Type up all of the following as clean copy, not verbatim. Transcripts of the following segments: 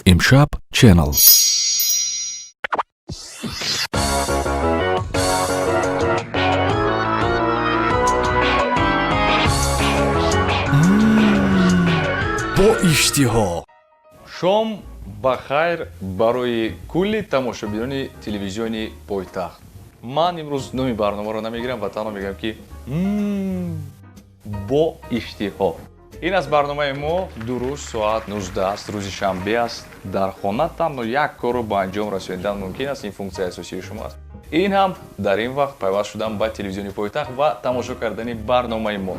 Имшаб Channel. Бо иштиҳо. Шом ба хайр барои кулли тамошобинони телевизиони «Пойтахт». Ман имрӯз номи барномаро намегирам ва танҳо мегӯям, ки «Бо иштиҳо» ин аст барномаи мо. Дуруст соат 19 аст, рӯзи шанбе аст. Дар хона танҳо як корро ба анҷом расонидан мумкин аст, ин функсияи асосии шумо аст, ин ҳам дар ин вақт пайваст шудан ба телевизиони «Пойтахт» ва тамошо кардани барномаи мо.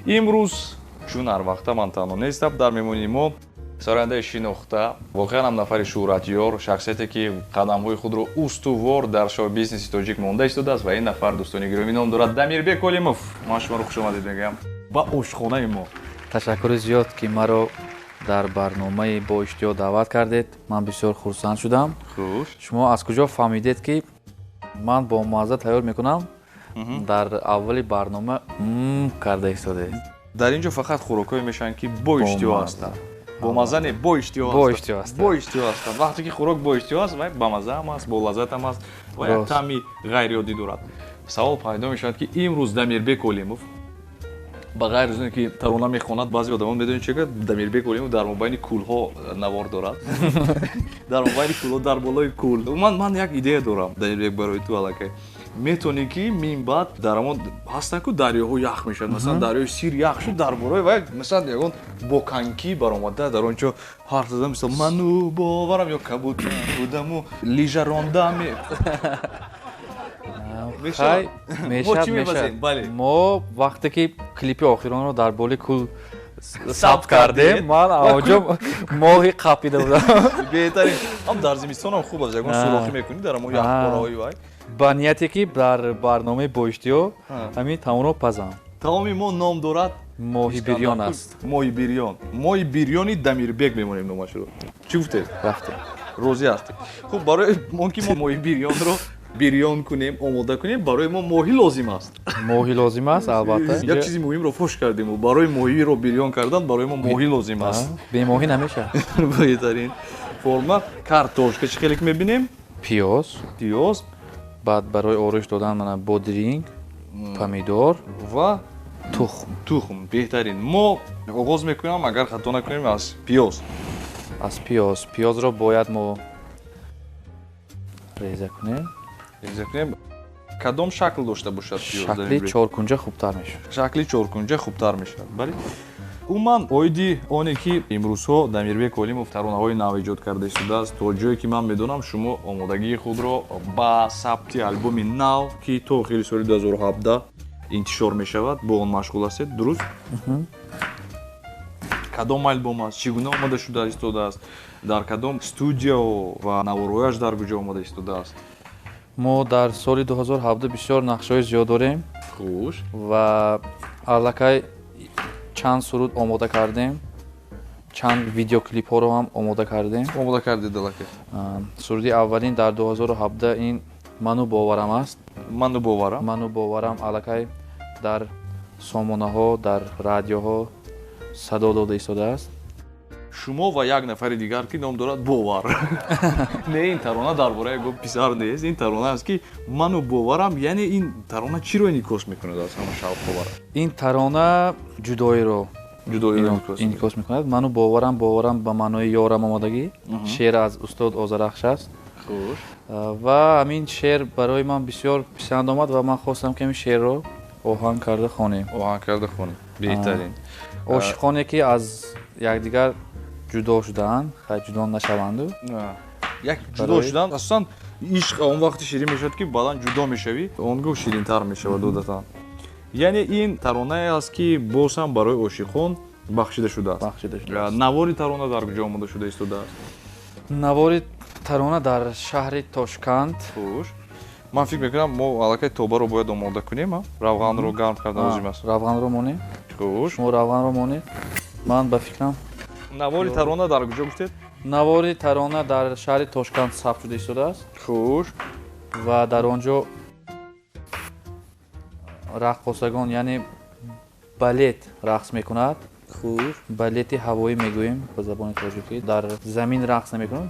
Имрӯз, чун ҳар вақта, ман танҳо нестам. Дар меҳмонии мо сарояндаи шинохта, воқеан ҳам нафари шӯҳратёр, шахсияте, ки қадамҳои худро устувор дар шоу-бизнеси тоҷик монда истодааст, ва ин нафар, дӯстони гиромӣ, ном дорад Дамирбек Олимов. Ман шуморо хушомадед мегӯям ба ошхонаи мо. Ташаккури зиёд, ки маро дар барномаи «Бо иштиҳо» даъват кардед. Ман бисёр хурсанд шудам. Хуш. Шумо аз куҷо фаҳмидед, ки ман бо мазза тайёр мекунам? Дар аввали барнома м карда истодед. Дар ин ҷо фақат хӯрокҳое мешаванд, ки бо иштиҳо ҳастанд. Бо мазза не, бо иштиҳо. Бо иштиҳо ҳастанд. Бо иштиҳо ҳастанд. Вақте ки хӯрок бо иштиҳо аст, вай бамазза ҳам аст, бо лаззат ҳам аст ва як таъми ғайриоддӣ дорад. Савол пайдо мешавад, ки имрӯз Дамирбек Олимов, ба ғайр аз он ки тарона мехонад, баъзе одамон медонед чӣ, Дамирбек Олимов дар мобайни кӯлҳо навор дорад, дар мобайни кӯлҳо, дар болои кӯл. Ман як идея дорам, Дамирбек, барои ту. Аллакай метавонӣ, ки минбаъд дар ҳамон ҳастанд ку дарёҳо ях мешавад, масалан, дарёи Сир ях шуд, дар бораи вай, масалан, ягон бо коньки баромада, дар он ҷо ҳарф зада, мисол, «Ману боварам» ё «Кабутар будаму лижа рондам». Хай, мешавад, мешавад. Мо вақте ки клипи охиронро дар боли кӯл сабт кардем, ман онҷо моҳи қапида будам. Беҳтарин. Ҳам дар зимистон ҳам хуб аст, ягон сурохӣ мекунӣ дар ҳамон яхпораҳои вай. Ба нияте ки дар барномаи «Бо иштиҳо» ҳамин таомро пазам. Таоми мо ном дорад? Моҳи бирён аст. Моҳи бирён. Моҳи бирёни Дамирбек мемонем номашро. Чӣ гуфтед? Рафтем. Розӣ ҳастед? Хуб, барои он ки мо моҳи бирёнро бирён кунем, омода кунем, барои мо моҳӣ лозим аст. Моҳӣ лозим аст, албатта. Як чизи муҳимро фош кардем: барои моҳиро бирён кардан барои мо моҳӣ лозим аст. Бемоҳӣ намешавад. Беҳтарин форма. Картошка, чӣ хеле ки мебинем. Пиёз. Пиёз. Баъд барои ороиш додан мана бодринг, помидор. Ва тухм. Тухм. Беҳтарин. Мо оғоз мекунам, агар хато накунем, аз пиёз. Аз пиёз. Пиёзро бояд мо реза кунем. Реза кунем. Кадом шакл дошта бошад пиёз? Шакли чоркунҷа хубтар мешавад. Шакли чоркунҷа хубтар мешавад, бале. Умуман, оиди оне ки имрӯзҳо Дамирбек Олимов таронаҳои нав эҷод карда истодааст, то ҷое ки ман медонам, шумо омодагии худро ба сабти албоми нав, ки то охири соли 2017 интишор мешавад, бо он машғул ҳастед, дуруст? Кадом альбом аст, чӣ гуна омода шуда истодааст, дар кадом студияо ва наворҳояш дар куҷо омода истодааст? Мо дар соли 2017 бисёр нақшаҳои зиёд дорем. Ва аллакай чанд суруд омода кардем, чанд видеоклипҳоро ҳам омода кардем. Омода кардед аллакай. Суруди аввалин дар 2017 ин «Ману боварам» аст. «Ману боварам». «Ману боварам» аллакай дар сомонаҳо, дар радиоҳо садо дода истодааст. Шумо ва як нафари дигар, ки ном дорад Бовар. Не, ин тарона дар бораи ягон писар нест, ин тарона аст, ки «Ману боварам», яъне ин тарона чиро инъикос мекунад аз ҳама шавқовар? Ин тарона ҷудоиро ҷудоиро инъикос мекунад. «Ману боварам», боварам ба маънои ёрам омодагӣ. Шеър аз устод Озарахш аст. Ва ҳамин шеър барои ман бисёр писанд омад ва ман хостам, ки ҳамин шеърро оҳанг карда хонем. Оҳанг карда хонем, беҳтарин. Ошиқоне, ки аз якдигар ҷудо шудаанд, хай, ҷудо нашаванду. Як ҷудо шудан. Асосан ишқ он вақти ширин мешавад, ки баъдан ҷудо мешавӣ, он гоҳ ширинтар мешавад одатан. Яъне ин таронае аст, ки боз ҳам барои ошиқон бахшида шудааст. Бахшида шудааст. Навори тарона дар куҷо омода шуда истодааст? Навори тарона дар шаҳри Тошканд. Хуш, ман фикр мекунам, мо аллакай тобаро бояд омода кунем. Равғанро гарм кардан лозим аст. Равғанро монем. Хуш. Шумо равғанро монед, ман ба фикрам. Навори тарона дар куҷо гуфтед? Навори тарона дар шаҳри Тошканд сабт шуда истодааст. Ва дар он ҷо раққосагон, яъне балет рақс мекунад. Хуб. Балети ҳавоӣ мегӯем ба забони тоҷикӣ. Дар замин рақс намекунам,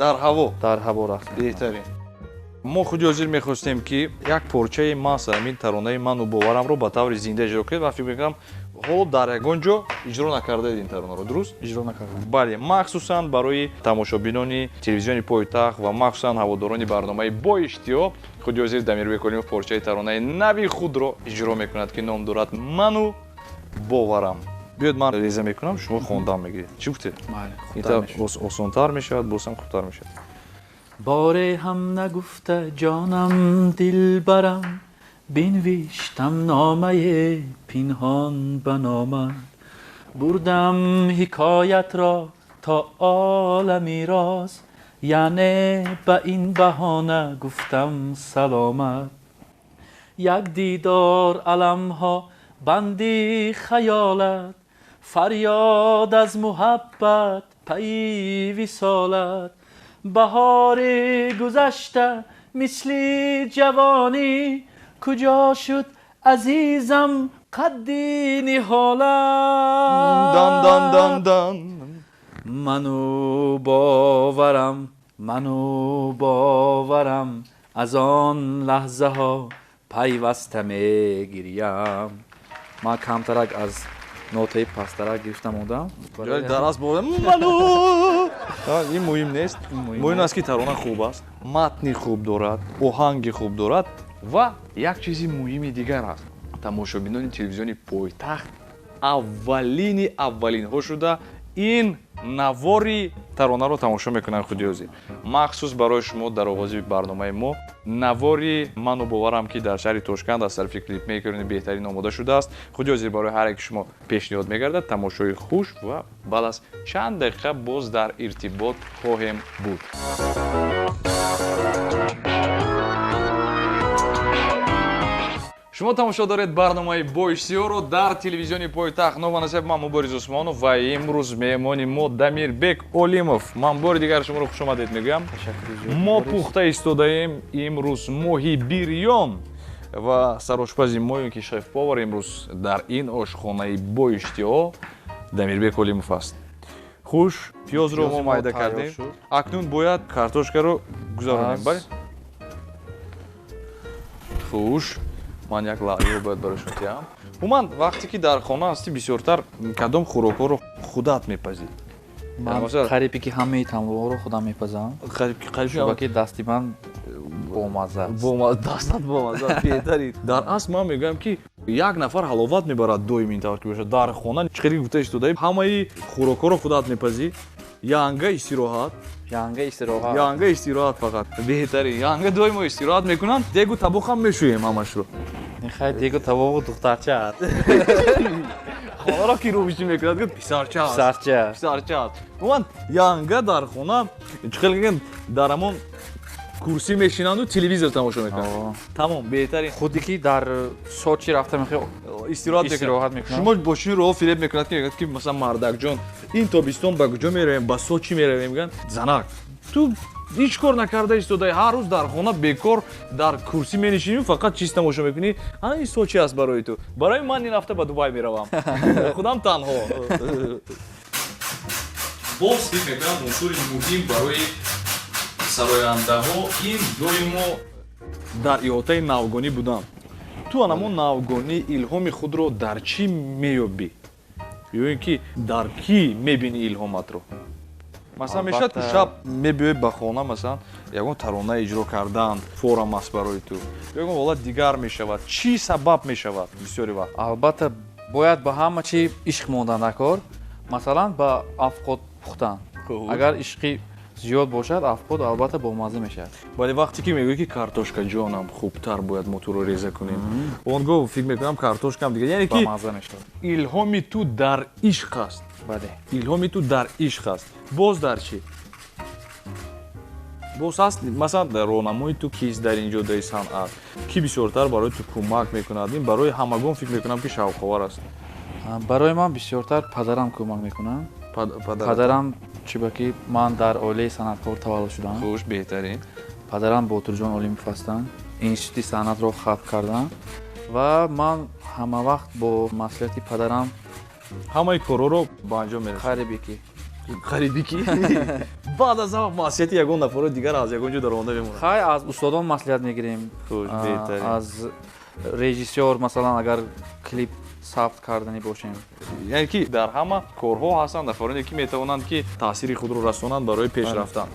дар ҳаво. Дар ҳаво рақс. Беҳтарин. Мо худи ҳозир мехостем ки як порчаи маҳз ҳамин таронаи ману боварамро ба таври зинда иҷро кунед ва фикр мекунам ҳоло дар ягон ҷо иҷро накардаед ин таронаро, дуруст? Иҷро накардам. Бале, махсусан барои тамошобинони телевизиони пойтахт ва махсусан ҳаводорони барномаи бо иштиҳо худи ҳозир Дамирбек Олимов порчаи таронаи нави худро иҷро мекунад, ки ном дорад ману боварам. Биёед ман реза мекунам, шумо хондан мегиред. Чӣ гуфтед? Ин тавр осонтар мешавад, боз ҳам хубтар мешавад. Боре ҳам нагуфта ҷонам дилбарам, бинвиштам номае пинҳон ба номат, бурдам ҳикоятро то олами роз, яъне ба ин баҳона гуфтам саломат. Як дидор аламҳо банди хаёлат, фарёд аз муҳаббат пайи висолат, баҳори гузашта мисли ҷавонӣ, куҷо шуд азизам қадди ниҳолат. Дан дан дан дан. Ману боварам, ману боварам, аз он лаҳзаҳо пайваста мегирям. Ман камтарак аз нотаи пасттарак гирифта мондам. Дар асл ману ин муҳим нест. Муҳим аст ки тарона хуб аст, матни хуб дорад, оҳанги хуб дорад ва як чизи муҳими дигар аст. Тамошобинони телевизиони пойтахт аввалини аввалинҳо шуда ин навори таронаро тамошо мекунанд худи ҳозир. Махсус барои шумо дар оғози барномаи мо навори ману боварам, ки дар шаҳри Тошканд аз тарафи клипмейкерони беҳтарин омода шудааст, худи ҳозир барои ҳар яки шумо пешниҳод мегардад. Тамошои хуш ва баъд аз чанд дақиқа боз дар иртибот хоҳем буд. Шумо тамошо доред барномаи бо иштиҳоро дар телевизиони пойтахт. Ном ва насаб ман Мубориз Усмонов ва имрӯз меҳмони мо Дамирбек Олимов. Ман бори дигар шуморо хушомадед мегӯям. Мо пухта истодаем имрӯз моҳи бирён ва сарошпази мо, ки шеф-повар имрӯз дар ин ошхонаи бо иштиҳо Дамирбек Олимов аст. Хуш, пиёзро мо майда кардем. Акнун бояд картошкаро гузаронем, бале? Хуш. Ман як лаъиро бояд барои шумо диҳам. Умуман вақте ки дар хона ҳастӣ бисёртар кадом хӯрокҳоро худат мепазӣ? Ман қарибе ки ҳамаи таомҳоро худам мепазам. Чунки дасти ман бомазза аст. Дастат бомазза аст, беҳтарин. Дар асл ман мегӯям ки як нафар ҳаловат мебарад доим ин тавр ки бошад. Дар хона чӣ хеле гуфта истодаем, ҳамаи хӯрокҳоро худат мепазӣ. Янга истироҳат. Янга истироҳат. Янга истироҳат фақат. Беҳтарин. Янга доимо истироҳат мекунанд, дегу табоқ ҳам мешӯем ҳамашро. Хай дегу табоқу духтарча аст. Хонаро ки рӯбишӣ мекунад, гуфт писарча аст. Писарча. Писарча аст. Умуман янга дар хона чӣ хеле мегӯянд, дар ҳамон курсӣ мешинанду телевизор тамошо мекунанд. Тамом, беҳтарин. Худе ки дар Сочи рафта мехоҳ истироҳат мекунад. Шумо бо чунин роҳ фиреб мекунад ки мегӯяд ки масалан мардакҷон, ин тобистон ба куҷо меравем? Ба Сочи меравем. Мегӯянд занак, ту ҳеҷ кор накарда истодаи, ҳар рӯз дар хона бекор дар курсӣ менишинӣ, фақат чиз тамошо мекунӣ. Ана ин Сочи аст барои ту. Барои ман ин ҳафта ба Дубай меравам. Худам танҳо. Боз фикр мекунам унсури муҳим барои сарояндаҳо ин доимо дар иҳотаи навгонӣ будан. Ту анамон навгонӣ илҳоми худро дар чӣ меёбӣ? Ё ин ки дар кӣ мебинӣ илҳоматро? Масалан, мешавад ки шаб мебиёӣ ба хона, масалан, ягон тарона иҷро кардан форам аст барои ту, ё ягон ҳолат дигар мешавад. Чӣ сабаб мешавад бисёри вақт? Албатта, бояд ба ҳама чӣ ишқ мондан дар кор. Масалан, ба афқот пухтан. Агар ишқи зиёд бошад, афқот албатта бомазза мешавад. Вале вақте ки мегӯӣ ки картошка ҷонам хубтар бояд мо туро реза кунем, он гоҳ фикр мекунам картошкам дигар, яъне ки бомазза мешавад. Илҳоми ту дар ишқ аст. Бале. Илҳоми ту дар ишқ аст. Боз дар чӣ? Боз аст, масалан, роҳнамои ту кист дар ин ҷодаи санъат? Кӣ бисёртар барои ту кӯмак мекунад? Ин барои ҳамагон фикр мекунам ки шавқовар аст. Барои ман бисёртар падарам кӯмак мекунад. Падарам чунки ман дар оилаи санъаткор таваллуд шудам. Хуш, беҳтарин. Падарам Ботурҷон Олимов ҳастанд. Институти санъатро хатм кардам ва ман ҳама вақт бо маслиҳати падарам Ҳамаи корҳоро ба анҷом мерасонӣ. Қарибе ки. Қарибе ки? Баъд аз ҳама маслиҳати ягон нафаро дигар аз ягон ҷо даромада мемонад. Хай, аз устодон маслиҳат мегирем. Хуш, беҳтарин. Аз режиссёр, масалан, агар клип сабт кардани бошем. Яъне ки дар ҳама корҳо ҳастанд нафароне ки метавонанд ки таъсири худро расонанд барои пеш рафтан.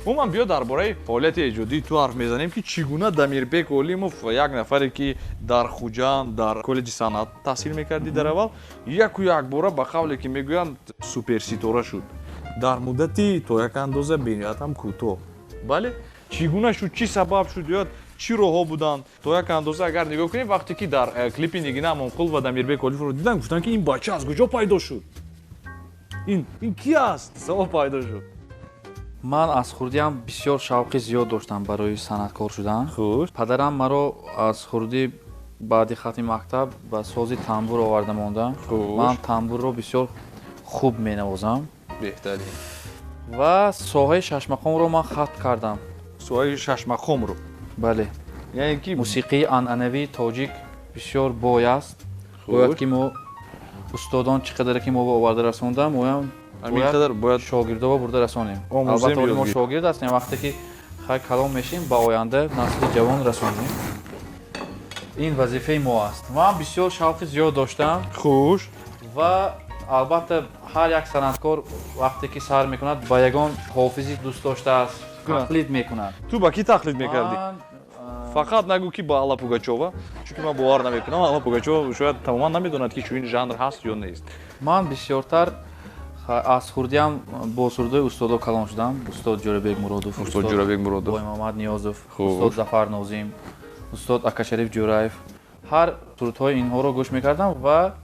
Умуман биё дар бораи фаъолияти эҷодии ту ҳарф мезанем, ки чӣ гуна Дамирбек Олимов, як нафаре ки дар Хуҷанд дар коллеҷи санъат таҳсил мекардӣ дар аввал, яку якбора ба қавле ки мегӯянд суперситора шуд дар муддати то як андоза бениҳоят ҳам кӯтоҳ. Бале, чӣ гуна шуд, чӣ сабаб шуд ё чӣ роҳҳо буданд? То як андоза агар нигоҳ кунем, вақте ки дар клипи Нигина Амонқул ва Дамирбек Олимовро дидан, гуфтанд ки ин бача аз куҷо пайдо шуд? Ин ки аст? Савол пайдо шуд. Ман аз хурдиам бисёр шавқи зиёд доштам барои санъаткор шудан. Хуш. Падарам маро аз хурдӣ баъди хатми мактаб ба сози тамбур оварда монда. Хуш. Ман тамбурро бисёр хуб менавозам. Беҳтарин. Ва соҳаи шашмақомро ман хатм кардам. Соҳаи шашмақомро? Бале. Яъне ки мусиқии анъанавии тоҷик бисёр бой аст. Хуш. Бояд ки мо устодон чӣ қадаре ки мо оварда расондам, моям ҳамин қадар бояд шогирдоро бурда расонем. Омӯзем Албатта, мо ёд. шогирд ҳастем, вақте ки хай калом мешем, ба оянда насли ҷавон расонем. Ин вазифаи мо аст. Ман бисёр шавқи зиёд доштам. Хуш. Ва албатта ҳар як санъаткор вақте ки сар мекунад, ба ягон ҳофизи дӯст доштааст, тақлид мекунад. Ту ба кӣ тақлид мекардӣ? Фақат нагӯ ки ба Алла Пугачова, чунки ман бовар намекунам. Алла Пугачова шояд тамоман намедонад ки чунин жанр ҳаст ё нест. Ман бисёртар аз хурдиам бо сурудҳои устодо калон шудам. Устод Ҷӯрабек Муродов, Устод Ҷӯрабек Муродов, Боймуҳаммад Ниёзов, устод Зафар Нозим, устод Акашариф Ҷӯраев. Ҳар сурудҳои инҳоро гӯш мекардам ва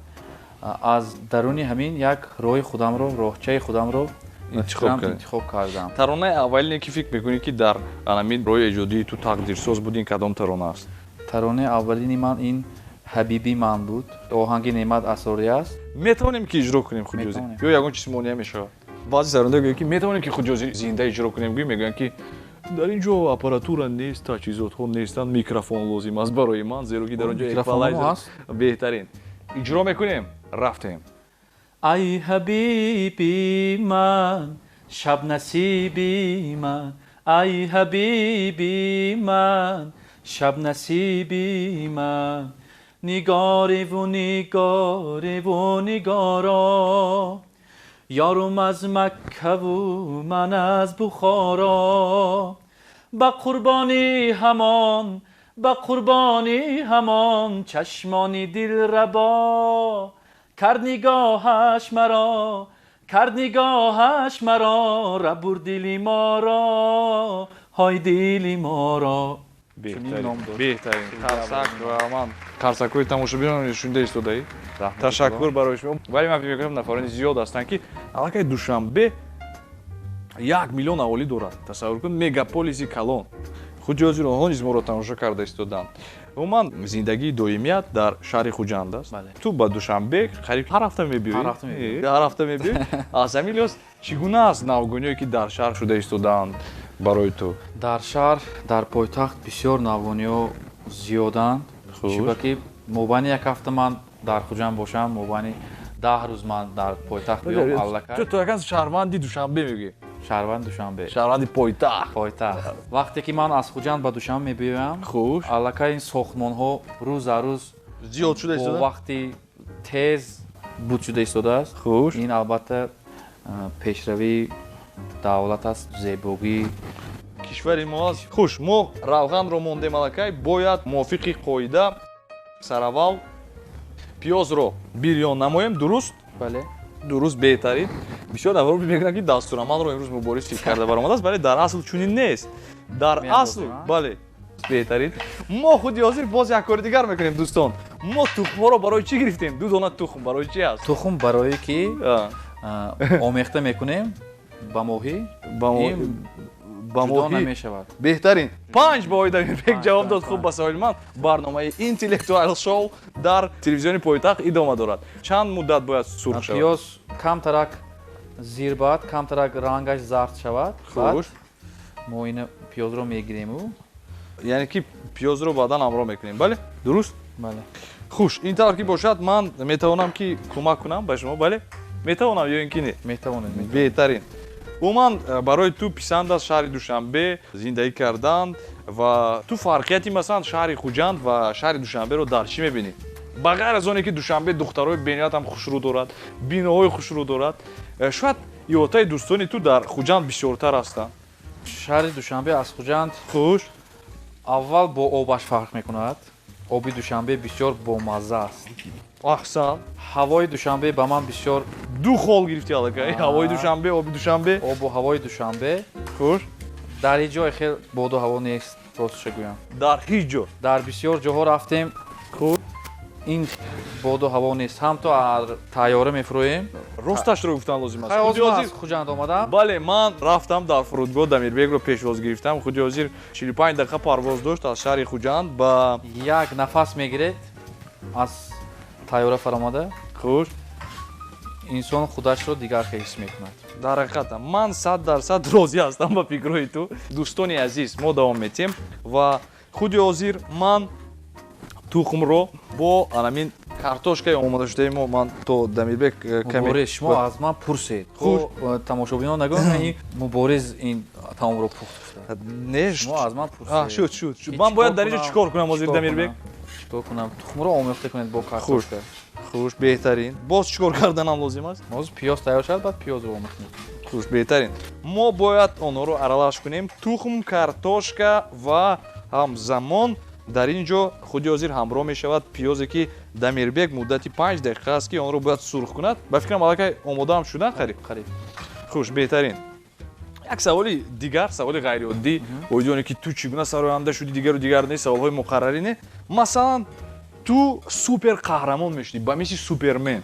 аз даруни ҳамин як роҳи худамро, роҳчаи худамро интихоб кардам. Таронаи аввалине ки фикр мекунӣ ки дар ҳамин роҳи эҷодии ту тақдирсоз буд, ин кадом тарона аст? Таронаи аввалини ман ин Ҳабиби ман буд. Оҳанги Неъмат Асрорӣ аст. Метавонем ки иҷро кунем худҷозӣ? Ё ягон чиз монеа мешавад? Баъзе саронда гӯянд ки метавонем ки худҷозӣ зинда иҷро кунем, гӯй мегӯянд ки дар ин ҷо аппаратура нест, таҷҳизотҳо нестанд, микрофон лозим аст барои ман, зеро ки дар он ҷо эквалайзер аст. Беҳтарин. Иҷро мекунем, рафтем. Ай ҳабиби ман, шаб насиби ман, ай ҳабиби ман, шаб насиби ман, нигореву нигореву нигоро, ёрум аз Маккаву ман аз Бухоро, ба қурбони ҳамон, ба қурбони ҳамон чашмони дилрабо, кард нигоҳаш маро, кард нигоҳаш маро, рабур дили моро, ҳой дили моро. Беҳтарин, беҳтарин. Қарсак ва ман қарсакҳои тамошобинон шунида истодаӣ. Ташаккур барои шумо. Вале ман фикр мекунам нафарони зиёд ҳастанд ки аллакай Душанбе 1 миллион аҳолӣ дорад. Тасаввур кун, мегаполиси калон. Худи ҳозир онҳо низ моро тамошо карда истоданд. Умуман зиндагии доимият дар шаҳри Хуҷанд аст. Ту ба Душанбе қариб ҳар ҳафта мебиёӣ. Ҳар ҳафта мебиёӣ. Аз ҳамин лиҳоз чӣ гуна аст навгониҳое ки дар шаҳр шуда истодаанд барои ту? Дар шаҳр, дар пойтахт бисёр навгониҳо зиёданд. Чунки мобайни як ҳафта ман дар Хуҷанд бошам, мобайни 10 рӯз ман дар пойтахт биём, аллакай. Ту то якан шаҳрванди Душанбе мегӯӣ? Шаҳрванди Душанбе. Шаҳрванди пойтахт. Пойтахт. Вақте ки ман аз Хуҷанд ба Душанбе мебиёям, хуш, аллакай ин сохтмонҳо рӯз аз рӯз зиёд шуда истода, бо вақти тез буд шуда истодааст. Хуш. Ин албатта пешравии давлат аст, зебогии кишвари мо аст. Хуш, мо равғанро мондем аллакай, бояд мувофиқи қоида сараввал пиёзро бирён намоем, дуруст? Бале. Дуруст, беҳтарин. Бисёр нафарон мегӯянд ки дастурамалро имрӯз Мубориз фикр карда баромадааст, вале дар асл чунин нест. Дар асл, бале, беҳтарин. Мо худи ҳозир боз як кори дигар мекунем, дӯстон. Мо тухмҳоро барои чӣ гирифтем? 2 дона тухм барои чӣ аст? Тухм барое ки омехта мекунем ба моҳӣ, ба моҳӣ намешавад. Беҳтарин. 5 баҳои Дамирбек ҷавоб дод хуб ба саволи ман. Барномаи Интеллектуал шоу дар телевизиони пойтахт идома дорад. Чанд муддат бояд сурх шавад? Пиёз камтарак зир баъд, камтарак рангаш зард шавад. Хуш. Мо ина пиёзро мегирему. Яъне ки пиёзро баъдан ҳамроҳ мекунем, бале? Дуруст? Бале. Хуш, ин тавр ки бошад, ман метавонам ки кӯмак кунам ба шумо, бале? Метавонам ё ин ки не? Метавонед. Беҳтарин. Умуман барои ту писанд аст шаҳри Душанбе зиндагӣ кардан ва ту фарқияти масалан шаҳри Хуҷанд ва шаҳри Душанберо дар чӣ мебинӣ? Ба ғайр аз оне ки Душанбе духтарои бениҳоят ҳам хушрӯ дорад, биноҳои хушрӯ дорад, шояд иҳотаи дӯстони ту дар Хуҷанд бисёртар ҳастанд. Шаҳри Душанбе аз Хуҷанд хуш аввал бо обаш фарқ мекунад. Оби Душанбе бисёр бомазза аст. Аҳсан. Ҳавои Душанбе ба ман бисёр ду хол гирифти аллакай. Ҳавои Душанбе, оби Душанбе. Обу ҳавои Душанбе. Хуш. Дар ҳеҷ ҷой хел боду ҳаво нест, ростша гӯям. Дар ҳеҷ ҷо. Дар бисёр ҷоҳо рафтем. Хуш. Ин боду ҳаво нест. Ҳам то тайёра мефурӯем. Росташро гуфтан лозим аст. Худи ҳозир Хуҷанд омадам. Бале, ман рафтам дар фурудгоҳ Дамирбекро пешвоз гирифтам. Худи ҳозир 45 дақиқа парвоз дошт аз шаҳри Хуҷанд ба як нафас мегиред аз тайёра фаромада. Хуш. Инсон худашро дигар ҳис мекунад. Дар ҳақиқат ман 100% розӣ ҳастам ба фикрҳои ту. Дӯстони азиз, мо давом метиҳем ва худи ҳозир ман тухмро бо анамин картошкаи омодашудаи мо ман то Дамирбек каме Мубориз, шумо аз ман пурсед. Хуш. Тамошобинон нагӯянд, ин Мубориз ин таомро пухт. Не, шумо аз ман пурсед. Шуд, шуд, шуд. Ман бояд дар инҷо чӣ кор кунам ҳозир, Дамирбек? Чӣ кор кунам? Тухмро омехта кунед бо картошка. Хуш, беҳтарин. Боз чӣ кор карданам лозим аст? Ҳозир пиёз тайёр шавад, баъд пиёзро омехта мекунем. Хуш, беҳтарин. Мо бояд онҳоро аралаш кунем. Тухм, картошка ва ҳамзамон дар ин ҷо худи ҳозир ҳамроҳ мешавад пиёзе ки Дамирбек муддати 5 дақиқа аст ки онро бояд сурх кунад. Ба фикрам аллакай омодаам шудан қариб. Қариб. Хуш, беҳтарин. Як саволи дигар, саволи ғайриоддӣ, оиди оне ки ту чӣ гуна сароянда шудӣ, дигару дигар не, саволҳои муқаррарӣ не. Масалан, ту супер қаҳрамон мешудӣ, ба мисли Супермен.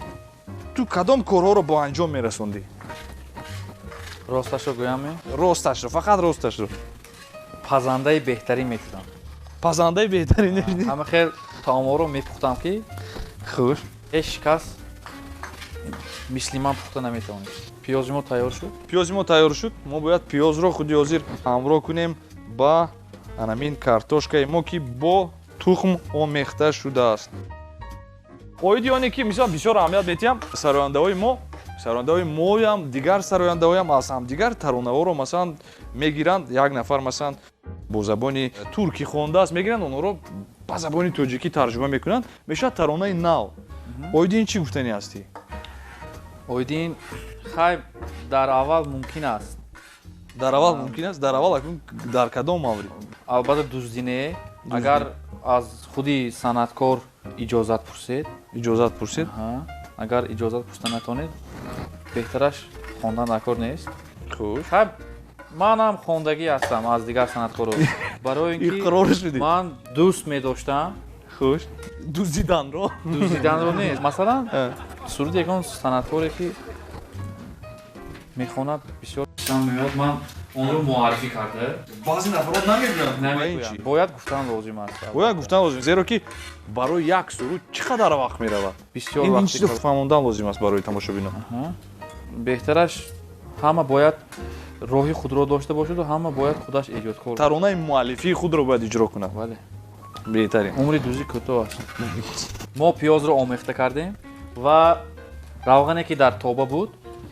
Ту кадом корҳоро бо анҷом мерасондӣ? Росташро гӯям? Росташро, фақат росташро. Пазандаи беҳтарин мешудам. Пазандаи беҳтарин мешудӣ? Ҳама хел таомҳоро мепухтам ки хуш ҳеҷ кас мисли ман пухта наметавонист. Пиёзи мо тайёр шуд? Пиёзи мо тайёр шуд. Мо бояд пиёзро худи ҳозир ҳамроҳ кунем ба анамин картошкаи мо ки бо тухм омехта шудааст. Оиди оне ки мисол бисёр аҳамият метиҳам, сарояндаҳои мо, сарояндаҳои моям, дигар сарояндаҳоям аз ҳамдигар таронаҳоро масалан мегиранд. Як нафар масалан бо забони туркӣ хондааст, мегиранд онҳоро ба забони тоҷикӣ тарҷума мекунанд, мешавад таронаи нав. Оиди ин чӣ гуфтанӣ ҳастӣ? Оиди ин хай дар аввал мумкин аст. Дар аввал мумкин аст? Дар аввал акнун дар кадом маврид? Албатта дуздӣ не. Агар аз худи санъаткор иҷозат пурсед. Иҷозат пурсед? Агар иҷозат пурсида натонед, беҳтараш хондан дар кор нест. Хуш. Хай манам хондагӣ ҳастам аз дигар санъаткорон. Барои ин ки иқрор шудӣ. Ман дӯст медоштам. Хуш. Дуздиданро? Дуздиданро не. Масалан, суруди ягон санъаткоре ки мехонад бисёр меояд, ман онро муаррифӣ карда. Баъзе нафарон намегӯянд. Намегӯянд. Бояд гуфтан лозим аст. Бояд гуфтан лозим, зеро ки барои як суруд чӣ қадар вақт меравад? Бисёр ин вақт. Чизро фаҳмондан лозим аст барои тамошобинон. Беҳтараш ҳама бояд роҳи худро дошта бошад ва ҳама бояд худаш эҷодкор. Таронаи муаллифии худро бояд иҷро кунад. Бале. Беҳтарин. Умри дуздӣ кӯтоҳ аст. Мо пиёзро омехта кардем ва равғане ки дар тоба буд,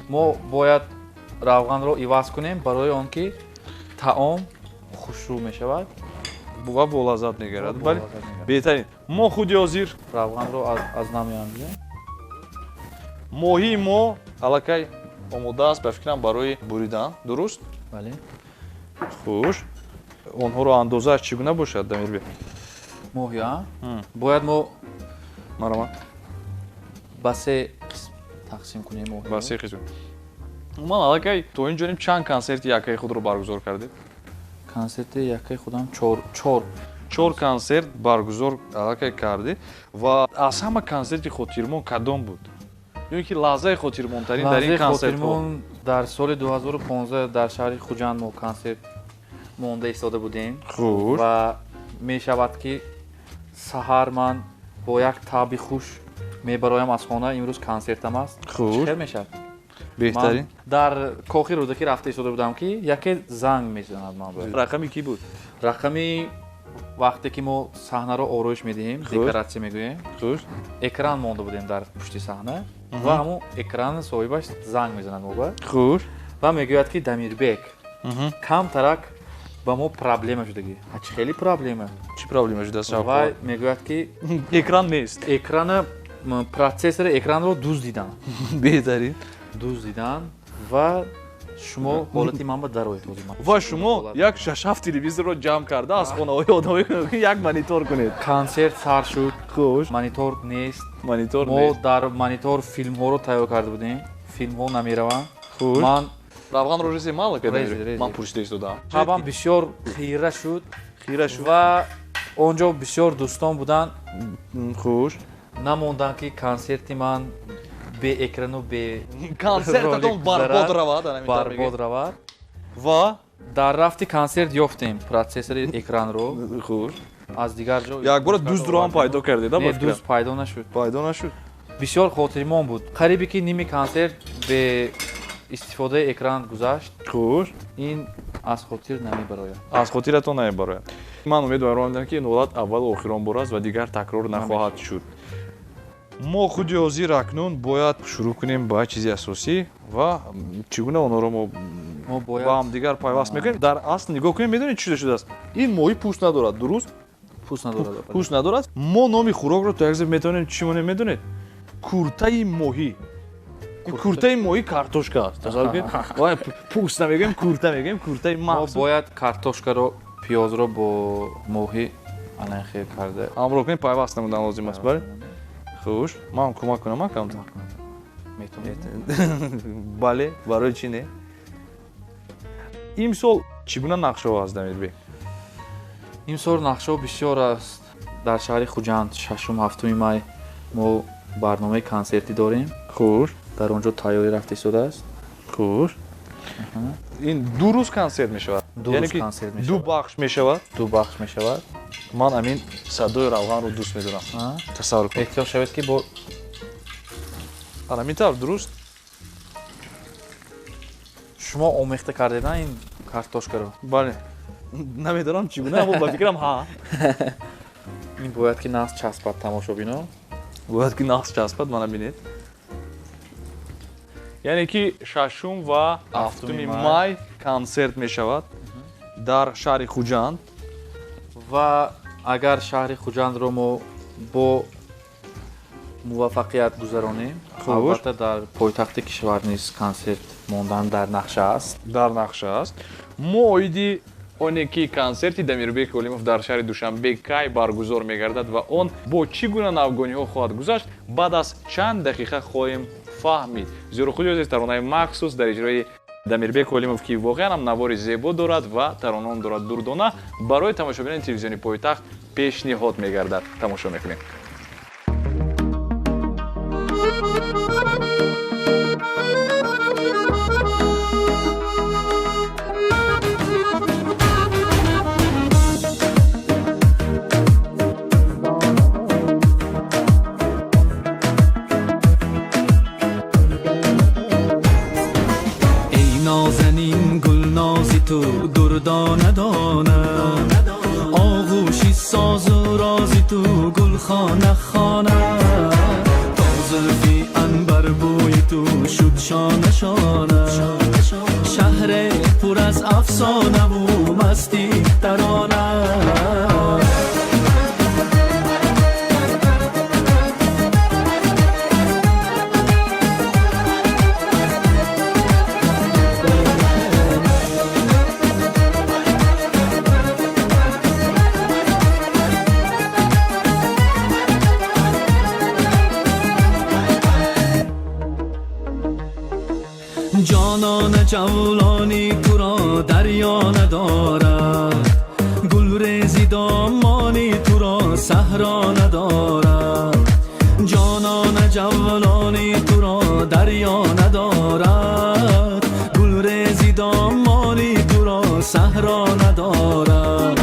мо бояд равғанро иваз кунем барои он ки таом хушрӯ мешавад ва болаззат мегардад. Бале, беҳтарин. Мо худи ҳозир равғанро аз нам меандозем. Моҳии мо аллакай омода аст ба фикрам барои буридан, дуруст? Бале. Хуш. Онҳоро андозааш чӣ гуна бошад, Дамирбек? Моҳи, а? Бояд мо марама ба се қисм тақсим кунем моҳиро. Ба се қисм. Ман аллакай то ин ҷониб чанд консерти яккаи худро баргузор кардед? Консерти яккаи худам чор. 4 консерт баргузор аллакай кардед ва аз ҳама консерти хотирмон кадом буд? Ё ки лаҳзаи хотирмонтарин дар ин консертҳо? Дар соли 2015 дар шаҳри Хуҷанд мо консерт монда истода будем. Хуш. Ва мешавад ки саҳар ман бо як таби хуш мебароям аз хона, имрӯз консертам аст. Хуш. Чӣ мешавад? Беҳтарин. Дар кохи Рӯдакӣ рафта истода будам ки яке занг мезанад ман ба. Рақами кӣ буд? Рақами Вақте ки мо саҳнаро ороиш медиҳем, декоратсия мегӯем, экран монда будем дар пушти саҳна ва ҳамун экрани соҳибаш занг мезанад мо ба. Хуш. Ва мегӯяд ки Дамирбек, камтарак ба мо проблема шудагӣ. Чӣ хеле проблема? Чӣ проблема шудааст? Ва мегӯяд ки экран нест. Экрана процессори экранро дуздиданд. Беҳтарин. Дуздиданд ва шумо ҳолати ман ба дароед. Ва шумо як 6-7 телевизорро ҷамъ карда аз хонаҳои одамои як монитор кунед. Консерт сар шуд. Хуш. Монитор нест. Монитор мо нест. Дар монитор филмҳоро тайёр карда будем. Филмҳо намераванд. Хуш. Ман равғанро резем мало кардем. Ман пурсида истодам. Табам бисёр хира шуд. Хира шуд. Ва он ҷо бисёр дӯстон буданд. Хуш. Намонданд ки консерти ман бе экрану бе консертатон барбод равад, барбод равад. Ва дар рафти консерт ёфтем процессори экранро. Хуш. Аз дигар ҷо якбора дуздро ҳам пайдо кардед, не, дуз пайдо нашуд. Пайдо нашуд. Бисёр хотирмон буд. Қарибе ки ними консерт бе истифодаи экран гузашт. Хуш. Ин аз хотир намебарояд. Аз хотиратон намебарояд. Ман умедворам, ки ин ҳолат аввалу охирон бор аст ва дигар такрор нахоҳад шуд. Мо худи ҳозир акнун бояд шурӯъ кунем ба чизи асосӣ ва чӣ гуна онҳоро мо ба ҳамдигар пайваст мекунем. Дар асл нигоҳ кунем, медонед чӣ шудааст? Ин моҳӣ пӯст надорад, дуруст? Пӯст надорад. Пӯст надорад. Мо номи хӯрокро то як ҷо метавонем чӣ монем, медонед? Куртаи моҳӣ. Куртаи моҳӣ картошка аст. Тасаввур кунед. Вай пӯст намегӯем, курта мегӯем, куртаи махсус. Мо бояд картошкаро, пиёзро бо моҳӣ алайхе карда ҳамроҳ кунем, пайваст намудан лозим аст, бале? Хуш, ман кӯмак кунам, акам? Метавонед. Бале, барои чӣ не? Имсол чӣ гуна нақшаҳо аст, Дамирбек? Имсол нақшаҳо бисёр аст. Дар шаҳри Хуҷанд 6-7 май мо барномаи консертӣ дорем. Хуш. Дар он ҷо тайёрӣ рафта истодааст. Хуш. Ин 2 рӯз консерт мешавад. 2 рӯз консерт мешавад. 2 бахш мешавад. 2 бахш мешавад. Ман ҳамин садои равғанро дӯст медорам. Тасаввур кунед. Эҳтиёт шавед ки бо ҳамин тавр дуруст. Шумо омехта кардед ин картошкаро? Бале. Намедонам чӣ гуна, аммо ба фикрам ҳа. Ин бояд ки нағз часпад, тамошобино. Бояд ки нағз часпад, мана бинед. Яъне ки 6 ва 7 май консерт мешавад дар шаҳри Хуҷанд. Ва агар шаҳри Хуҷандро мо бо муваффақият гузаронем, албатта дар пойтахти кишвар низ консерт мондан дар нақша аст. Дар нақша аст. Мо оиди оне ки консерти Дамирбек Олимов дар шаҳри Душанбе кай баргузор мегардад ва он бо чӣ гуна навгониҳо хоҳад гузашт, баъд аз чанд дақиқа хоҳем фаҳмид. Зеро худи ҳозир таронаи махсус дар иҷрои Дамирбек Олимов, ки воқеан ҳам навори зебо дорад ва таронаам дорад дурдона, барои тамошобинони телевизиони пойтахт пешниҳод мегардад. Тамошо мекунем. Ту дурдона дона, оғӯши созу рози ту гулхона хона, то зулфи анбарбӯи ту шуд шона шона, шаҳре пур аз афсонаву масти тарона. Ҷонона ҷавлони туро дарё надорад, гулрези домони туро саҳро надорад. Ҷонона ҷавлони туро дарё надорад, гулрези домони туро саҳро надорад.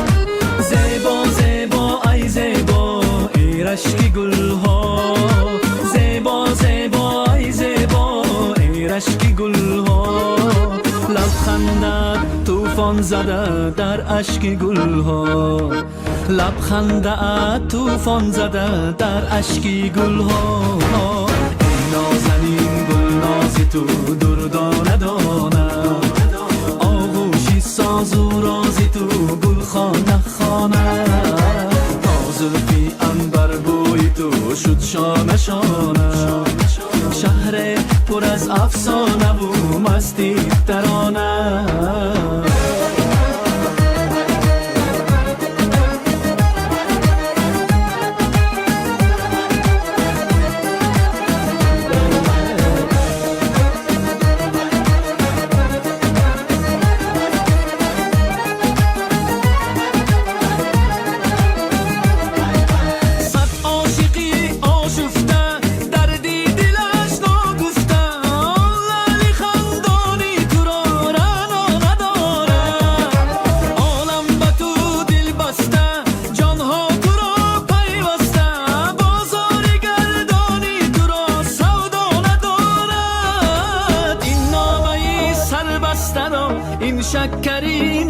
Зебо зебо ай зебо эй рашки гулҳо, зебо зебо ай зебо эй рашки гулҳо, лабхандат тӯфон зада дар ашки гулҳо, Лабханда тӯфон зада дар ашки гулҳо. Эй нозанин гулнози ту дурдона дона, оғӯши созу рози ту гулхона хона. То зулфи анбарбӯи ту шуд шона шона, шаҳре пур аз афсонаву масти тарона.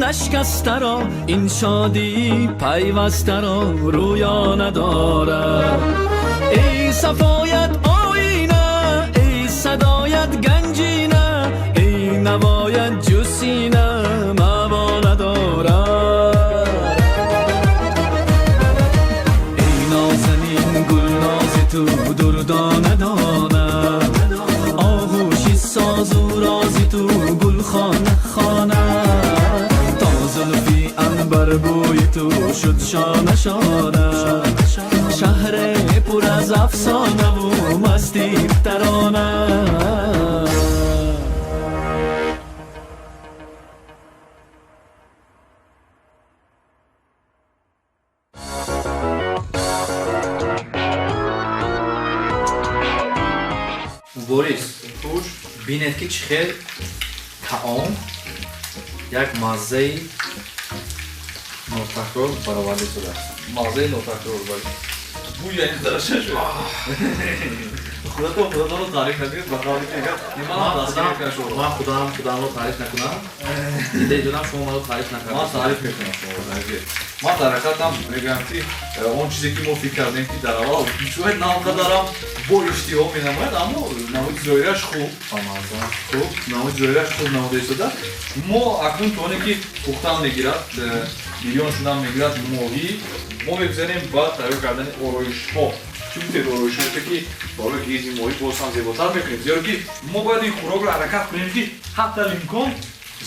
Нашкастаро, ин шодӣ пайвастаро рӯё надорад. Эй сафоят оина, эй садоят ганҷина, эй навоят ҷусина маво надорад. Эй нозанин гулнози ту дурдона дона, оғӯши созу рози ту гулхона хона. Зулфи анбарбӯи ту шуд шона шона, шаҳре пур аз афсонаву масти тарона. Борис, бинед ки чӣ хел таом як маззаи нотакрор бароварда шудааст. Маззаи нотакрор, бале. Бӯй яъне дараша шуд. Худатон худатонро таъриф накунед, ба қавли ки гап, ман дастгирӣ мекунам шуморо. Ман худам худамро таъриф накунам. Дида иҷодам шумо маро таъриф накардед. Ман таъриф мекунам шуморо. Ман дар ҳақиқатам мегӯям ки он чизе ки мо фикр кардем ки дар аввал шояд на он қадарам бо иштиҳо менамояд, аммо намуди зоҳираш хуб. Хуб, намуди зоҳираш хуб намуда истодааст. Мо акнун то оне ки пухтан мегирад, миллион шудан мегирад моҳӣ, мо мегузарем ба тайёр кардани ороишҳо. Чӣ гуфтед ороишҳое ки барои гизи моҳӣ боз ҳам зеботар мекунем, зеро ки мо бояд ин хӯрокро ҳаракат кунем ки ҳатта имкон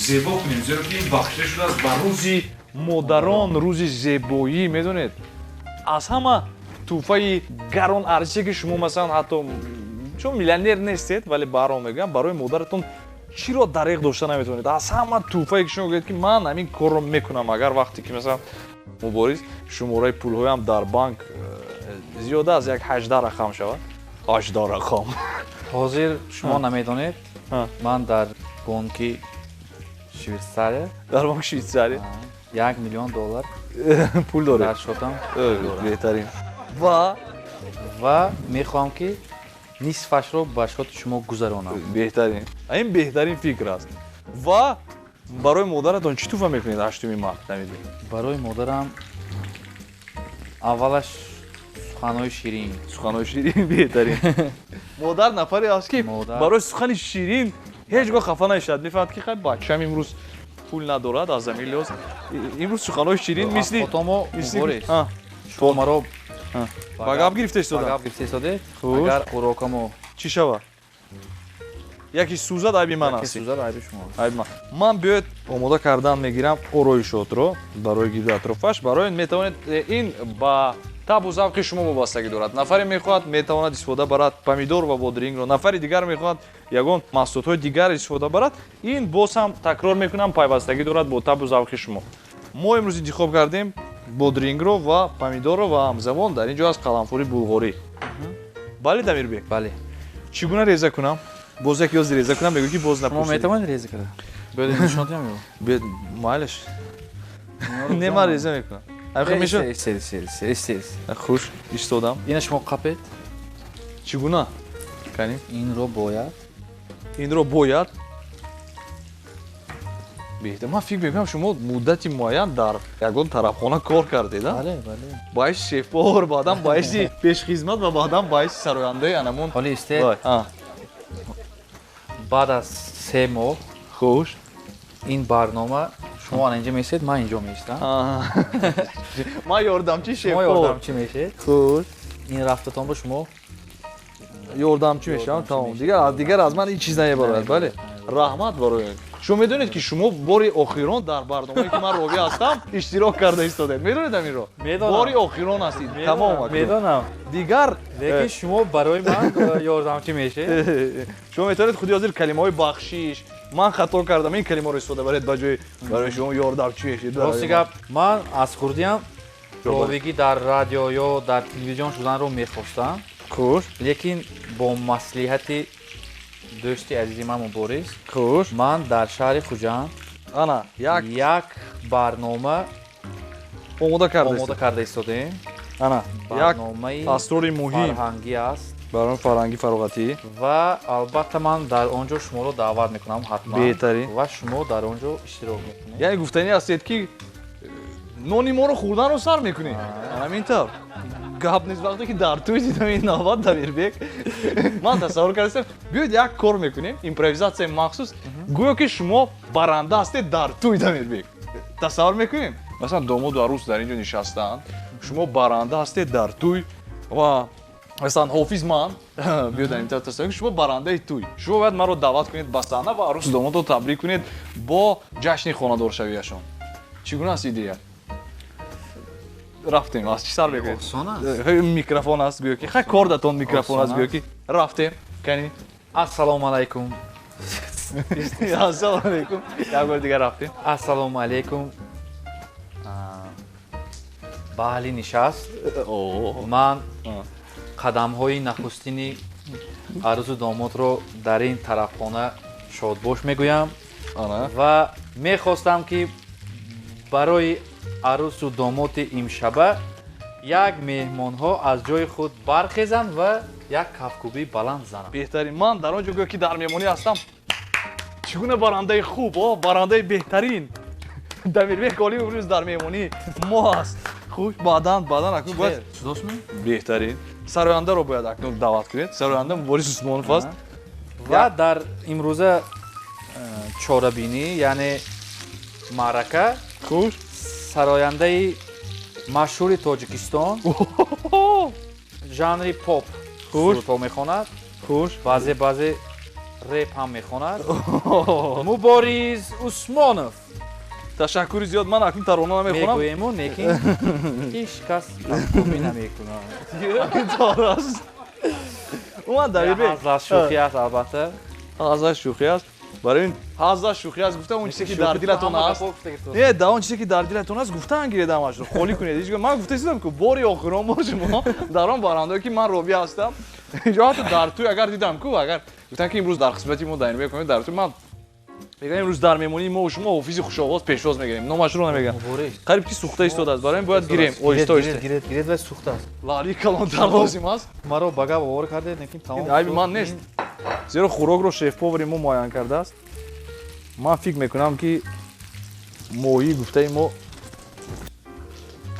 зебо кунем, зеро ки ин бахшида шудааст ба рӯзи модарон, рӯзи зебоӣ. Медонед, аз ҳама тӯҳфаи гарон арзише ки шумо масалан ҳатто чун миллионер нестед, вале баҳром мегӯям, барои модаратон чиро дареғ дошта наметавонед. Аз ҳама тӯҳфае ки шумо гӯед ки ман ҳамин корро мекунам, агар вақте ки масалан мубориз шумораи пулҳоям дар банк зиёда аз як 18 рақам шавад. 18 рақам. Ҳозир шумо намедонед, ман дар бонки Швейтсария, дар бонки Швейтсария 1 миллион доллар пул доред. Дар шотам. Беҳтарин. Ва мехоҳам ки нисфашро ба шоти шумо гузаронам. Беҳтарин. Ин беҳтарин фикр аст. Ва барои модаратон чӣ туҳфа мекунед 8 март? Намедонед. Барои модарам аввалаш суханҳои ширин. Суханҳои ширин беҳтарин. Модар нафаре аст ки барои сухани ширин ҳеҷ гоҳ хафа намешавад. Мефаҳмад ки хай бачаам имрӯз пул надорад, аз замин лиҳоз имрӯз суханҳои ширин мисли мубориз. Шумо маро ба гап гирифта истода. Ба гап гирифта истода. Агар хӯрокамо чӣ шавад? Яке сӯзад, айби ман аст. Яке сӯзад, айби шумо. Айби ман. Ман биёед омода кардан мегирам ороишотро барои гирду атрофаш. Барои метавонед ин ба табу завқи шумо вобастагӣ дорад. Нафаре мехоҳад метавонад истифода барад помидор ва бодирингро, нафари дигар мехоҳад ягон маҳсулотҳои дигар истифода барад. Ин боз ҳам такрор мекунам, пайвастагӣ дорад бо табу завқи шумо. Мо имрӯз интихоб кардем бодирингро ва помидорро ва ҳамзамон дар ин ҷо аз қаламфури булғорӣ. Бале, Дамирбек? Бале. Чӣ гуна реза кунам? Боз як ёз реза кунам, мегӯ ки боз напурсед. Шумо метавонед реза карда? Биёед нишон диҳам ё? Биёед, майлаш. Не, ман реза мекунам. Хуш, истодам. Ина шумо қапед. Чӣ гуна? Кани? Инро бояд. Инро бояд. Беҳтар. Ман фикр мекунам, шумо муддати муайян дар ягон тарабхона кор кардед, а? Бале, бале. Ба ҳайси шеф-повар, баъдан ба ҳайси пешхизмат ва баъдан ба ҳайси сарояндаи анамон. Ҳоли истед. Баъд аз 3 моҳ ин барнома шумо ана инҷа меистед, ман инҷо меистам. Ман ёрдамчи шумо шеф-повар. Ёрдамчӣ мешед. Ин рафтатон ба шумо Ёрдамчӣ мешавам, тамом. Дигар аз ман ҳеҷ чиз намебарояд, бале. Раҳмат барои. Шумо медонед, ки шумо бори охирон дар барномае, ки ман ровӣ ҳастам, иштирок карда истодед. Медонед ҳаминро? Медонам. Бори охирон ҳастед. Тамом акнун. Медонам. Дигар Лекин шумо барои ман ёрдамчӣ мешед. Шумо метавонед худи ҳозир калимаҳои бахшиш, ман хато кардам, ин калимаро истифода баред ба ҷои барои шумо ёрдамчӣ мешед. Рости гап, ман аз хурдиам ровигӣ дар радио ё дар телевизион шуданро мехостам. Лекин бо маслиҳати дӯсти азизи ман Мубориз ман дар шаҳри Хуҷанд Ана як як барнома омода карда омода карда истодаем. Ана як Барномаи асрори муҳим. фарҳангӣ аст. Барномаи фарҳангӣ фароғатӣ. Ва албатта ман дар он ҷо шуморо даъват мекунам ҳатман. Беҳтарин. Ва шумо дар он ҷо иштирок мекунед. Яъне гуфтанӣ ҳастед, ки нони моро хӯрданро сар мекунед. Ҳамин тавр, гап нест. Вақте ки дар тӯй дидам ин навбат Дамирбек, ман тасаввур кардастам. Биёед, як кор мекунем, импровизатсияи махсус, гӯё ки шумо баранда ҳастед дар тӯй, Дамирбек. Тасаввур мекунем, масалан, домоду арӯс дар ин ҷо нишастаанд, шумо баранда ҳастед дар тӯй ва масалан ҳофиз ман. Биёед, ин тавр тасаввур кунед, шумо барандаи тӯй, шумо бояд маро даъват кунед ба саҳна ва арӯсу домодро табрик кунед бо ҷашни хонадоршавиашон. Чӣ гуна аст идея? Рафтем, аз чӣ сар мекунед? Осон аст. Микрофон аст, гӯё ки хай кор датон микрофон аст, гӯё ки рафтем, кани. Ассалому алайкум. Ассалому алайкум. Як бори дигар рафтем. Ассалому алайкум ба аҳли нишаст. Ман қадамҳои нахустини арӯсу домодро дар ин тарабхона шодбош мегӯям ва мехостам, ки барои арӯсу домоти имшаба як меҳмонҳо аз ҷои худ бархезанд ва як кафкӯбии баланд зананд. Беҳтарин. Ман дар он ҷо гӯё ки дар меҳмонӣ ҳастам. Чӣ гуна барандаи хуб, о барандаи беҳтарин Дамирбек Олимов имрӯз дар меҳмонии мо аст. Хуш, баъдан акнун бояд Шудосми? Беҳтарин. Сарояндаро бояд акнун даъват кунед. Сароянда Мубориз Усмонов аст. Ва дар имрӯза чорабинӣ, яъне маърака, сарояндаи машҳури Тоҷикистон, жанри поп сурудҳо мехонад, баъзе баъзе реп ҳам мехонад, Мубориз Усмонов. Ташаккури зиёд. Ман акнун тарона намехонам. Мегӯему, лекин ҳеҷ кас кафкӯбӣ намекунад. Ин аст. Уман Дамирбек Ҳазлаш шӯхӣ аст, албатта. Ҳазлаш шӯхӣ аст. Барои ин ҳазлаш шӯхӣ аст гуфтам, он чизе ки дар дилатон аст, не, да, он чизе ки дар дилатон аст, гуфтан гиред, ҳамашро холӣ кунед. Ҳеҷ гоҳ ман гуфта истодам, ки бори охирон бор шумо дар он барандае, ки ман ровӣ ҳастам. Инҷо ҳатто дар тӯй агар дидам ку, агар гуфтам, ки имрӯз дар қисмати мо Дамирбек кунед дар тӯй, ман мегӯям, имрӯз дар меҳмонии мо шумо ҳофизи хушовоз пешвоз мегирем, номашро намегӯям. Қариб ки сӯхта истодааст, барои ин бояд гирем оҳиста оҳиста. Гиред, гиред, вай сӯхта аст. Лаъли калонтар лозим аст. Маро ба гап овора кардед, лекин тамом. Айби ман нест, зеро хӯрокро шеф-повари мо муайян кардааст. Ман фикр мекунам, ки моҳии гуфтаи мо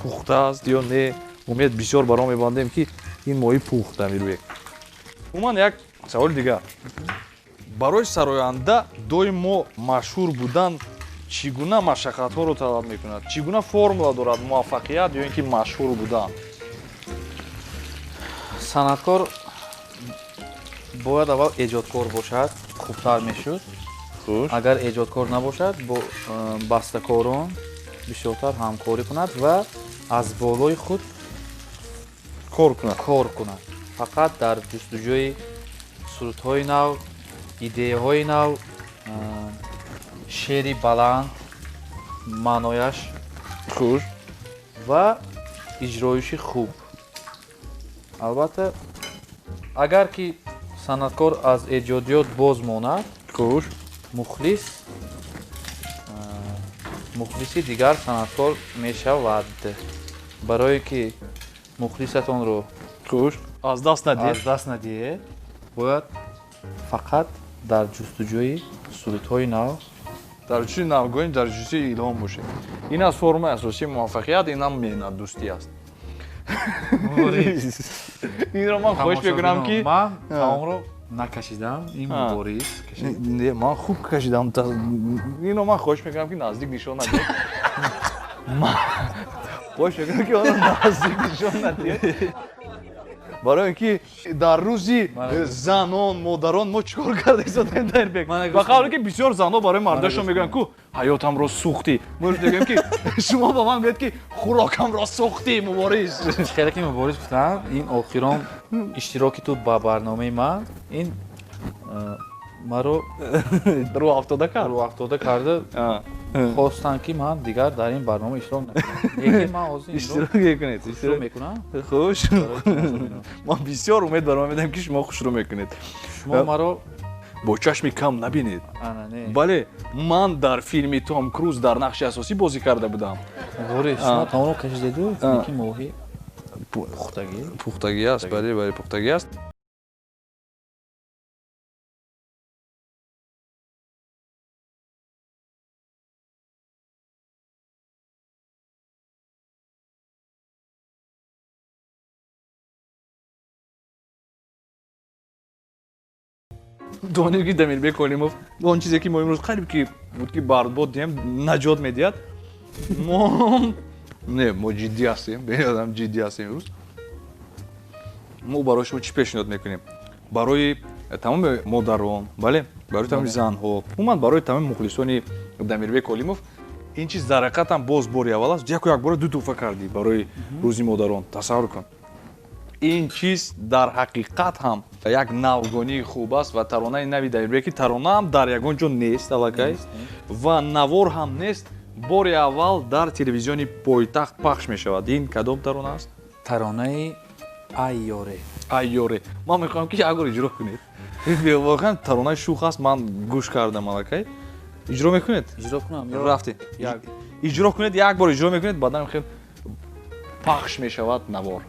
пухта аст ё не. Умед бисёр бар он мебандем, ки ин моҳӣ пухт. Дамирбек, умуман як саволи дигар: барои сароянда доимо машҳур будан чӣ гуна машаққатҳоро талаб мекунад? Чӣ гуна формула дорад муваффақият ё ин ки машҳур будан? Санъаткор бояд аввал эҷодкор бошад, хубтар мешуд. Агар эҷодкор набошад, бо бастакорон бисёртар ҳамкорӣ кунад ва аз болои худ кор кунад. Кор кунад, фақат дар ҷустуҷӯи сурудҳои нав, идеяҳои нав, шеъри баланд маънояш ва иҷроиши хуб. Албатта, агар ки санъаткор аз эҷодиёт боз монад, мухлиси дигар санъаткор мешавад. Барое ки мухлисатонро аз даст надиҳед, аз даст надиҳед, бояд фақат дар ҷустуҷӯи сурудҳои нав Дар ҷустуҷӯи навгонӣ, дар ҷустуҷӯи илҳом бошед. Ин аз формаи асосии муваффақият, ин ҳам меҳнатдӯстӣ аст. Инро ман хоҳиш мекунам ки ман таомро накашидам, ин Мубориз кашид. Не, ман хуб кашидам. Инро ман хоҳиш мекунам ки наздик нишон надиҳед. Ман хоҳиш мекунам ки онро наздик нишон надиҳед. Барои ки дар рӯзи занон, модарон мо чӣ кор карда Дамирбек? Ба қавле ки бисёр занҳо барои мардашон мегӯянд ку ҳаётамро сӯхтӣ. Мо мегӯем ки шумо ба ман гӯед ки хӯрокамро сӯхтӣ, Мубориз. Хеле ки Мубориз гуфтанд, ин охирон иштироки ту ба барномаи ман, ин маро рӯ афтода кард. Рӯ афтода карда, хостанд ки ман дигар дар ин барнома иштирок накунам. Лекин ман ҳозир иштирок мекунед. Иштирок мекунам. Хуш. Ман бисёр умед баром медиҳам ки шумо хушрӯ мекунед. Шумо маро бо чашми кам набинед. Бале, ман дар филми Том Круз дар нақши асосӣ бозӣ карда будам. Мубориз, шумо таомро кашидеду, ки моҳи пухтагӣ. Пухтагӣ аст, бале, бале, пухтагӣ аст. Донем ки Дамирбек Олимов он чизе ки мо имрӯз қариб ки буд ки барбод диҳем, наҷот медиҳад. Мо не, мо ҷиддӣ ҳастем, беодам ҷиддӣ ҳастем. Имрӯз мо барои шумо чӣ пешниҳод мекунем? Барои тамоми модарон, бале, барои тамоми занҳо, умуман барои тамоми мухлисони Дамирбек Олимов ин чиз дар ҳақиқат ҳам боз бори аввал аст. Яку якбора ду туҳфа кардӣ барои рӯзи модарон. Тасаввур кун, ин чиз дар ҳақиқат ҳам як навгонии хуб аст ва таронаи нави Дамирбек, ки тарона ҳам дар ягон ҷо нест аллакай ва навор ҳам нест, бори аввал дар телевизиони пойтахт пахш мешавад. Ин кадом тарона аст? Таронаи Айёре. Айёре. Ман мехоҳам ки як бор иҷро кунед. Воқеан таронаи шух аст, ман гӯш кардам аллакай. Иҷро мекунед? Иҷро кунам? Рафтем, иҷро кунед, як бор иҷро мекунед, баъдан хел пахш мешавад навор.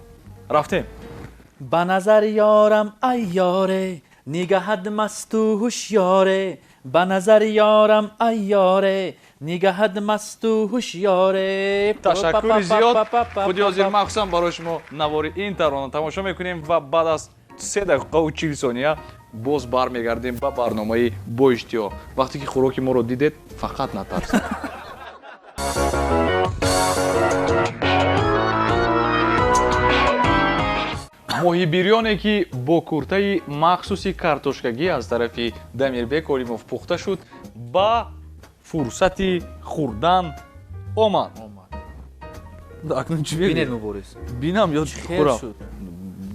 Рафтем. Ба назар ёрам айёре, нигаҳат масту ҳушёре, ба назар ёрам айёре, нигаҳат масту ҳушёре. Ташаккури зиёд. Худи ҳозир махсусан барои шумо навори ин тарона тамошо мекунем ва баъд аз 3 дақиқаву 40 сония боз бармегардем ба барномаи бо иштиҳо. Вақте ки хӯроки моро дидед, фақат натарсед. Моҳибирёне ки бо куртаи махсуси картошкагӣ аз тарафи Дамирбек Олимов пухта шуд, ба фурсати хӯрдан омад. Акнун чӣ бинед, Мубориз? Бинам ё хӯрам?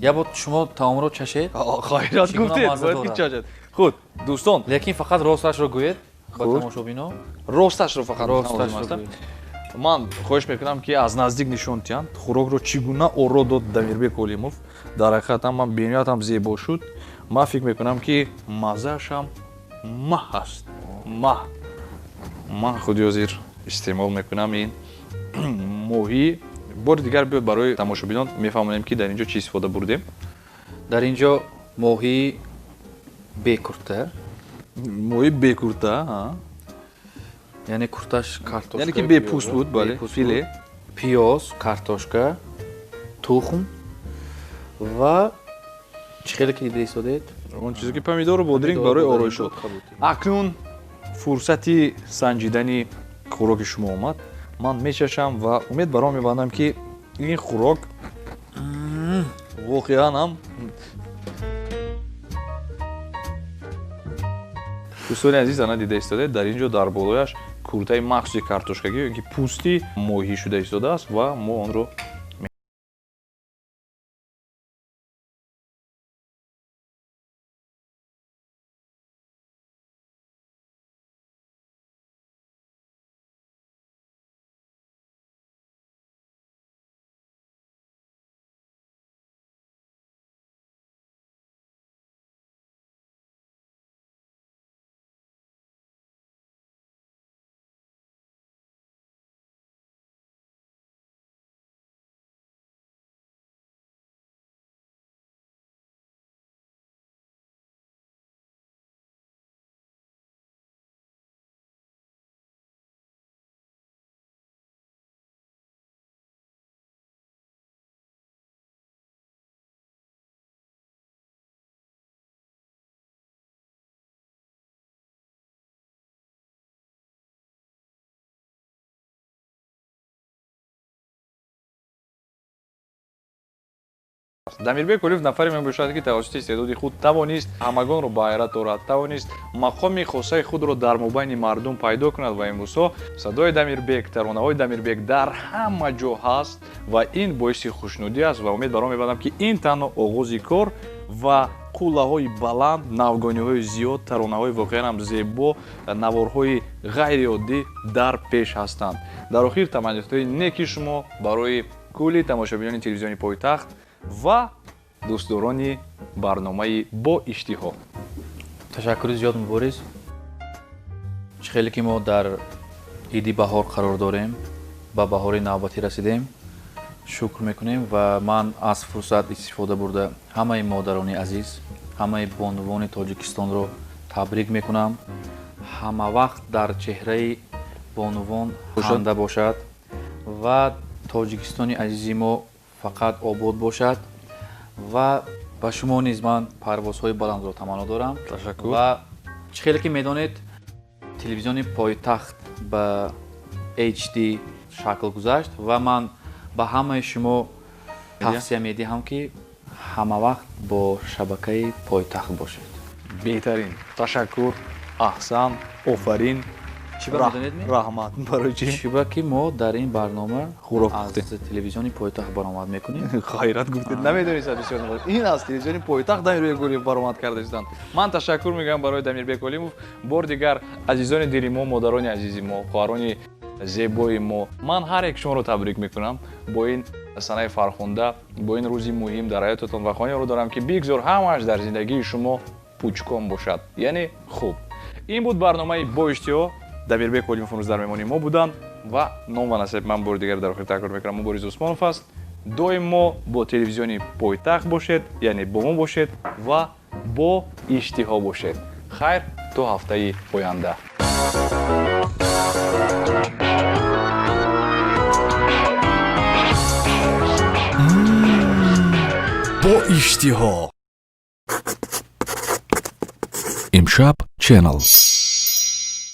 Я бор шумо таомро чашед. Хайрат гуфтед, бояд ки чашед. Худ дӯстон, лекин фақат росташро гӯед ба тамошобино. Росташро фақат росташро. Ман хоҳиш мекунам ки аз наздик нишон диҳанд хӯрокро, чӣ гуна оро дод Дамирбек Олимов. Дар ҳақиқат ҳам ман бениҳоят ҳам зебо шуд. Ман фикр мекунам ки маззааш ҳам маҳ аст, маҳ. Ман худи ҳозир истеъмол мекунам ин моҳӣ. Бори дигар биёд барои тамошобинон мефаҳмонем ки дар ин ҷо чӣ истифода бурдем. Дар ин ҷо моҳии бекурта. Моҳии бекурта, яъне курташ картошка, яъне ки бепӯст буд, бале, филе, пиёз, картошка, тухм ва чӣ хеле ки дида истодед, он чизе ки помидору бодринг барои ороиш шуд. Акнун фурсати санҷидани хӯроки шумо омад. Ман мечашам ва умед баром мебандам ки ин хӯрок воқеан ҳам, дӯстони азиз, ана дида истодед, дар ин ҷо дар болояш куртаи махсуси картошкагӣ ё ки пӯсти моҳӣ шуда истодааст ва мо онро Дамирбек Олимов нафаре мебошад, ки тавассути истеъдоди худ тавонист ҳамагонро ба ҳайрат орад, тавонист мақоми хосаи худро дар мобайни мардум пайдо кунад ва имрӯзҳо садои Дамирбек, таронаҳои Дамирбек дар ҳама ҷо ҳаст ва ин боиси хушнудӣ аст ва умед баром мебандам, ки ин танҳо оғози кор ва қуллаҳои баланд, навгониҳои зиёд, таронаҳои воқеан ҳам зебо, наворҳои ғайриоддӣ дар пеш ҳастанд. Дар охир таманниётҳои неки шумо барои кулли тамошобинони телевизиони «Пойтахт» ва дӯстдорони барномаи «Бо иштиҳо». Ташаккури зиёд, Мубориз. Чӣ хеле ки мо дар иди баҳор қарор дорем, ба баҳори навбатӣ расидем, шукр мекунем ва ман аз фурсат истифода бурда ҳамаи модарони азиз, ҳамаи бонувони Тоҷикистонро табрик мекунам. Ҳама вақт дар чеҳраи бонувон ханда бошад ва Тоҷикистони азизи мо фақат обод бошад. Ва ба шумо низ ман парвозҳои баландро таманно дорам. Ташаккур. Ва чӣ хеле ки медонед, телевизиони «Пойтахт» ба HD шакл гузашт ва ман ба ҳамаи шумо тавсия медиҳам, ки ҳама вақт бо шабакаи «Пойтахт» бошед. Беҳтарин, ташаккур, аҳсан, офарин. Чӣ ба медонед? Раҳмат. Барои чӣ? Чиба ки мо дар ин барнома хӯрок аз пухтем. Телевизиони «Пойтахт» баромад мекунем. Хайрат гуфтед, намедонистад бисёр нафар. Ин аз телевизиони «Пойтахт» Дамирбек Олимов баромад карда истанд. Ман ташаккур мегӯям барои Дамирбек Олимов. Бори дигар, азизони дили мо, модарони азизи мо, хоҳарони зебои мо, ман ҳар як шуморо табрик мекунам бо ин санаи фархунда, бо ин рӯзи муҳим дар ҳаётатон ва хоҳишро дорам, ки бигзор ҳамааш дар зиндагии шумо пучком бошад, яъне хуб. Ин буд барномаи «Бо иштиҳо». Дамирбек Олимов имрӯз дар меҳмони мо буданд ва ном ва насаби ман бори дигар дар охир такрор мекунам, Мубориз Усмонов аст. Доим мо бо телевизиони «Пойтахт» бошед, яъне бо мо бошед ва бо иштиҳо бошед. Хайр, то ҳафтаи оянда. Бо иштиҳо. Имшаб Channel.